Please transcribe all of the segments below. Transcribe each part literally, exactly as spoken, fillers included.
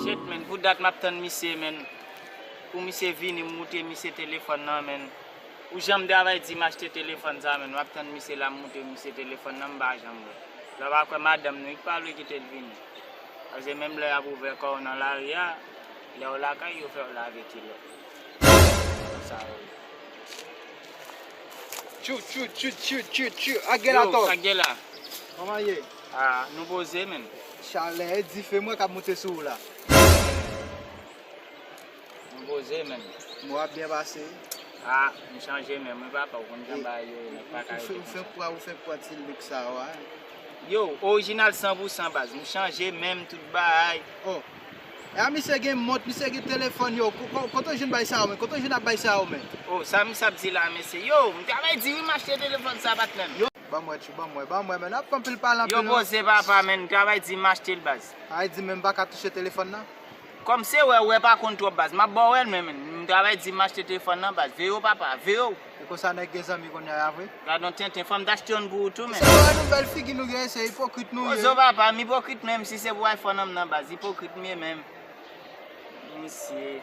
Shit, man, pou dat m ap tann misye, man. Pou misye vini, m moute misye telefòn nan, man. Ou janm travay di m achte telefòn sa, man. M ap tann misye la, m moute misye telefòn nan, m pa janm wè. Lè w pa kwè madanm nou, li pa vle kite l vini. Paske menm lè y ap ouvè kò w nan lari a, lè w lakay, yo fè w lave kilòt. Konsa yo ye. Tchou, tchou, tchou, tchou, tchou, tchou. Ak gen la. Yo, tòg. Ak gen la. Kòman ye? Ah, nou poze, menm. Chalè, e dife mwen k ap moute sou ou la. Nou poze, menm. Mwen ap byen pase. Ah, m chanje menm, wi, papa, ou konn jan bagay yo ye, nèg pa ka rete konsa. Ou fenk pran, ou fenk pran ti lik sa yo a. Yo, orijinal san pou san, baz. M chanje menm, tout bagay. Oh. E a misye gen mont, misye gen telefòn, yo. Ko-, ko-, kote w jwenn bay sa yo, men? Kote w jwenn ap bay sa yo, men? Oh, sa misye ap di la, mesye? Yo, m travay di wi, m achte telefòn sa, patnè m. Yo, ban m wè, tchou, ban m wè, ban m wè, men. N ap fè anpil pale, anpil, non. Yo, poze, papa, men. M travay di m achte l, baz. Ay di, men m pa ka touche telefòn nan. Kòm se wè, wè pa konn twòp, baz. M ap ba w wè l, men, men. M travay di m achte telefòn nan, baz. Veye w, papa, veye w. E konsa nèg gen zanmi kounye a, vre? Gad yon tenten, fò m t achte youn pou ou tou, men. Se pa nou bèl figi nou gen, se ipokrit nou ye. Poze w, papa, m ipokrit menm, si se pou iPhone an m nan, baz, ipokrit m ye menm. Mesye.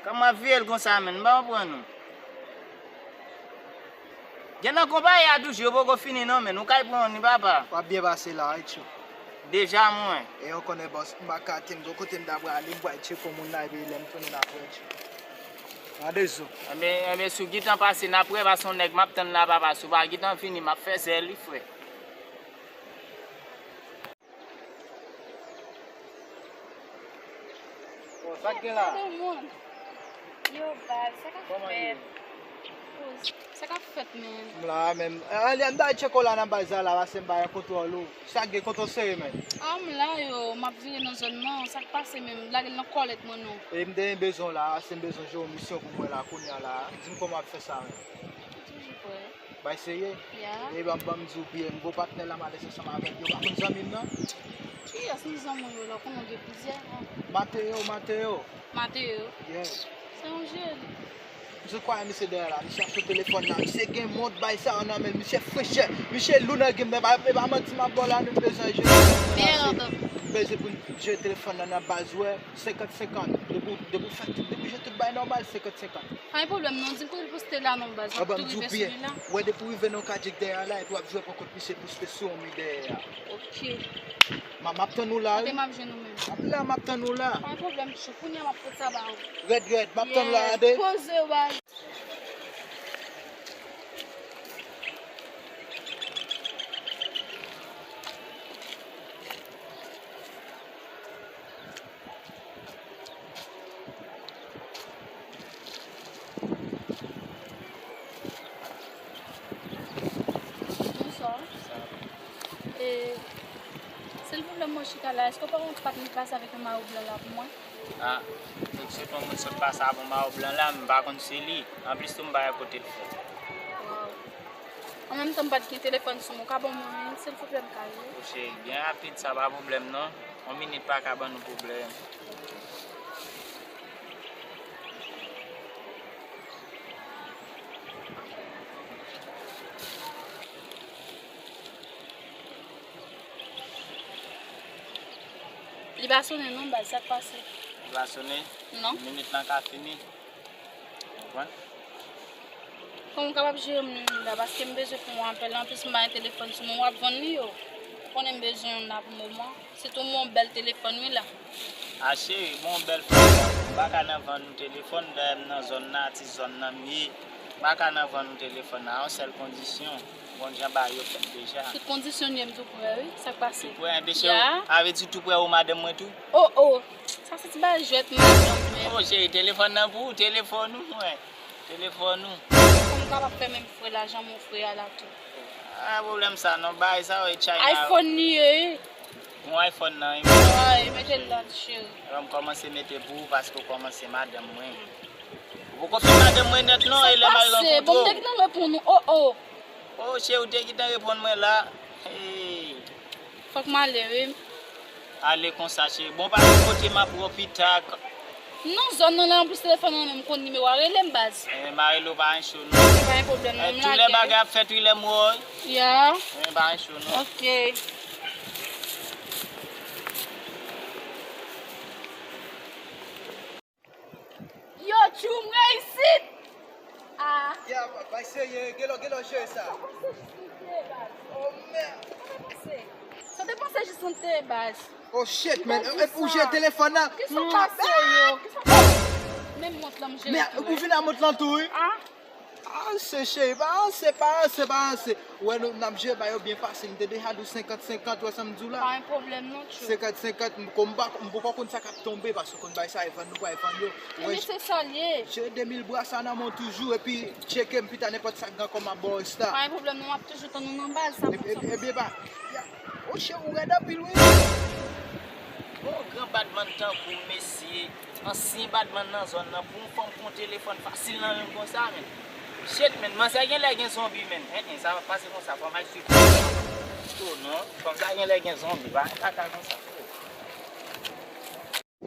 Kòman w ap veye l konsa, menm? M pa konprann ou. Gen nan konpayi a toujou, yo poko fini non, men nou kay pran youn wi, papa. W ap byen pase la, wi, tchou. Deja mwen. E yo konnen bòs, m pa ka tande kote m ta prale, m pral tcheke yon moun la, epi lè m tounen apre, tchou. Gade zo. Enben, enben, si w gentan pase, n ap wè, paske yon nèg m ap tann la, papa, si w pa gentan vini, m ap fè zèl, wi, frè. Bon, sa k gen la? Yo, baz, sa k ap fèt? Sa k ap fèt, menm? M la menm. Eh, ale, m ta al tcheke w la nan baz la, la, paske m pa gen kontwòl ou. Sa k gen, kote w sere, menm? Ah, m la, yo, m ap vire nan zòn nan. Sa k pase, menm? Lage l nan kòlèt mwen, non. E m te gen bezwen w la, paske m bezwen jere yon misyon pou mwen la, kounye a la. Di m kòman w ap fè sa, menm. Toujou prè. Bay serye? Ya. E ban, ban m di w byen, m gon patnè la m alèz ansanm avè l, yo pa konn zanmi m nan? Kiyès nan zanmi w yo la? Ou konnen w gen plizyè, non? Mateo, Mateo. Mateo? Yeah. Se yon jèn. Misye kwè misye dèyè la, misye ap sou telefòn la, misye gen mont bay sa yo nan men l, misye frechè, misye lou nan game nan, e pa, e pa manti m ap ba w la, nou bezwen jere telefòn nan. Mèd. M bezwen pou n jere telefòn nan nan baz, wè, senkant senkant, depi w, depi w fè tout, depi w jere tout bay nòmal, senkant senkant. Pa gen pwoblèm non, di m kote l poste la non baz, m ap tou rive sou li la. Wè depi w rive nan kajik dèyè a la, epi w ap jwe pran kont misye poste sou yon mi dèyè a. Ok. M, m ap tann ou la, wi. Kote m ap jwenn ou menm? M ap la, m ap tann ou la. Pa gen pwoblèm, tchou, kounye a m ap pote sa ba ou. Rèd, rèd, m ap tann ou la, tande? Yes, poze w baz. Bonswa. E, silvouplè, mwen chita la. Èske w pa wè yon patnè k pase avèk yon mayo blan la pou mwen? Ah, se yon moun sot pase avè yon mayo blan la, m pa konn se li. Anplis tou, m pa wè kote l fèt. Waw. An menm tan, m pa t gen telefòn sou mwen. Ou ka ban mwen youn, silvouplè, m ka rele? O cheri, byen rapid, sa pa pwoblèm non. Yon minit pa ka ban nou pwoblèm. Li pa sonnen non, baz, sa k pase? Li pa sonnen? Non. Minit lan ka fini. Ou konprann? Kòman w kapab jere m li la, paske m bezwen pran yon apèl, anplis m pa gen telefòn sou mwen, w ap vann li yo? Ou konnen m bezwen youn la pou moman. Sitou m gen yon bèl telefòn wi la. A cheri, m gen yon bèl fòm la. M pa ka nan vann ou telefòn, dayè m nan zòn nan, atis zòn nan m ye. M pa ka nan vann ou telefòn nan, a yon sèl kondisyon. M konn jan bagay yo fèt deja. Tout kondisyon m ye, m tou prè wi. Sa k pase? Tou prè, enben cheri, sa vle di tou prè ou madanm mwen tou? Oh, oh. Sa se ti bagay jwèt madanm mwen. Oh, cheri, telefòn nan pou ou, telefòn ou, mwen. Telefòn ou. Kòman m kapab fè menm frè la, jan m ofri a la tou? Ah, pwoblèm sa non, bagay sa yo e China yo. iPhone li ye wi. Bon iPhone nan, wi. Ay, mete l la, cheri. Alò, m kòmanse mete pou ou paske w kòmanse madanm mwen. Ou poko fin madanm mwen nèt non, e lè m al rankontre w. Sa k pase? Bon, m te gentan reponn ou, oh, oh. Oh, cheri, ou te gentan reponn mwen la. Hey. Fòk m ale, wi. Ale konsa, cheri. Bon, pa gen kote m ap wè w pita. Non, zòn nan la, anplis telefòn nan menm konn nimewo a, rele m baz. Enben, m a rele w pa gen cho non. Pa gen pwoblèm non, m lage. Tout lè bagay ap fèt wi lè m wè w. Ya. Enben, pa gen cho non. Ok. Yo, tchoum, reyisit! Ah. Ya, bay serye, gen lè, gen lè jere sa. Oh, merde. Sa te panse jis yon te baz. Oh, shit, man. Ou jere telefòn nan. Kisa pase yo? Kisa pase? Menm mont lan m jere tou. Men ou vin a mont lan tou, wi. Ah. Anse, cheri, pa anse, pa anse, pa anse. Ou wè nou, n ap jere ba yo byen fasil. M te deja di w senkant senkant, ou wè sa m di w la? Pa gen pwoblèm non, tchou. Senkant senkant, m, kon m pa, m poko konn sa k ap tonbe, paske konn bay sa, e vann nou pral vann yo. Ebyen, se sa l ye. Jere de mil bra sa nan men w toujou, epi tcheke m pita, nenpòt sa k gen ankò m ap ba w resta. Pa gen pwoblèm non, m ap toujou tann ou nan baz, sa bon, sa bon. Ebyen, ba, ya, oh, cheri, ou rèd anpil, wi. Bon, gran badman tankou w, mesye. Ansyen badman nan zòn nan, pou yon fanm pran telefòn fasil nan men m konsa, men. Shit, men, manzè gen lè gen zonbi, men. En, en, sa pa pase konsa, fò m al swiv. Oh non, fanm sa gen lè gen zonbi, pa kaka konsa.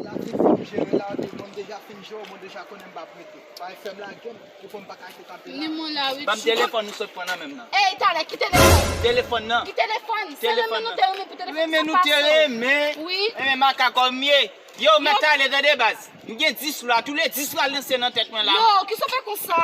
La, ti fanm jere la, mwen deja fin jere, mwen deja konnen m pa prete. Pa fè m lage m. Ou konn pa ka achte kanpe la. Ni mwen la, wi, ban m tchou. Telefòn ou sot pran nan men m nan. Ey, talè, ki telefòn? Telefòn nan. Ki telefòn? Se renmen nou te renmen pou telefòn. Renmen nou te renmen. Wi. Renmen makak kòm ye. Yo, mèt talè, tande baz. M gen dis la, tou le dis la lanse nan tèt mwen la. Yo, kisa w fè konsa?